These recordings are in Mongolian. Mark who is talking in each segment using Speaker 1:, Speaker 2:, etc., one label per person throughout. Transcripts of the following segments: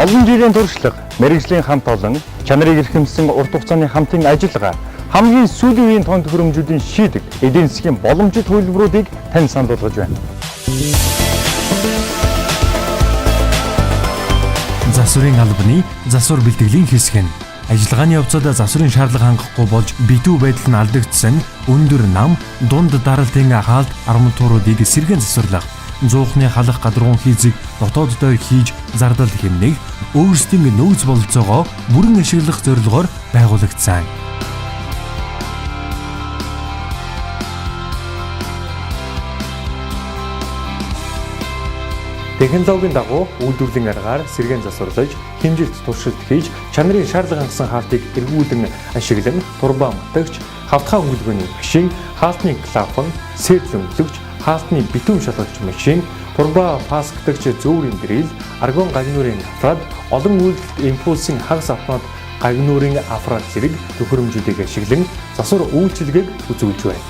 Speaker 1: Олон жилийн туршлага, мэргэжлийн хамт олон, чанарыг эрхэмсэн урт хугацааны хамтын ажиллагаа, хамгийн сүүлийн үеийн тон төхөөрөмжүүдийн шийдэг, эдийн засгийн боломжит хувилбаруудыг тань санал болгож байна.
Speaker 2: Засварын албаны засвар бэлтгэлийн хэсэг нь ажиллагааны явцад засварын шаардлага хангахгүй болж битүү байдал нь алдагдсан өндөр нам, дунд даралтын хаалт арматуруудыг сэргээн засварлах, зуухны халах гадаргуун хийцийг дотооддоо хийж зардал хэмнэх, өөрсдийн нөөц бололцоогоо бүрэн ашиглах зорилгоор байгуулагдсан.
Speaker 3: Технологийн дагуу үйлдвэрлэлийн аргаар сэргээн засварлаж, хэмжилт туршилт хийж, чанарын шаардлага хангасан хаалтыг эргүүлэн ашиглан, турбаа матагч, хавтгай өнгөлгөөний машин, хаалтны клапан, сэрэл өнгөлөгч, хаалтны битүүн шалгагч машин, турбаа фасктагч зөөврийн дрил, аргон гагнуурын аппарат, олон үйлдэлт импульсийн хагас автомат гагнуурын аппарат зэрэг төхөөрөмжүүдийг ашиглан засвар үйлчилгээг үзүүлж байна.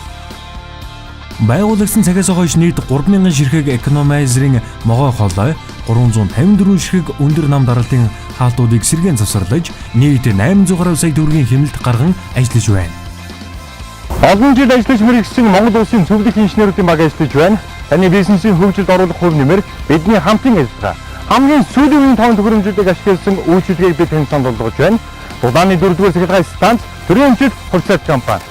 Speaker 2: Байгуулагдсан цагаас хойш нийт 3000 ширхэг экономайзерын могой хоолой, 354 ширхэг өндөр нам даралтын хаалтуудыг сэргээн завсарлаж, нийт 800 гаруй сая төгрөгийн хэмнэлт гарган ажиллаж байна.
Speaker 1: Олон жил ажиллаж мэргэжсэн Монгол улсын зөвлөх инженерүүдийн баг ажиллаж байна. Таны бизнесийн хөгжилд оруулах хувь нэмэр бидний хамтын ажиллагаа. Хамгийн сүүлийн үеийн тоон төхөөрөмжүүдийг ашигласан үйлчилгээг бид танд санал болгож байна. Дулааны 4-р цахилгаан станц, төрийн өмчит хувьцаат компани.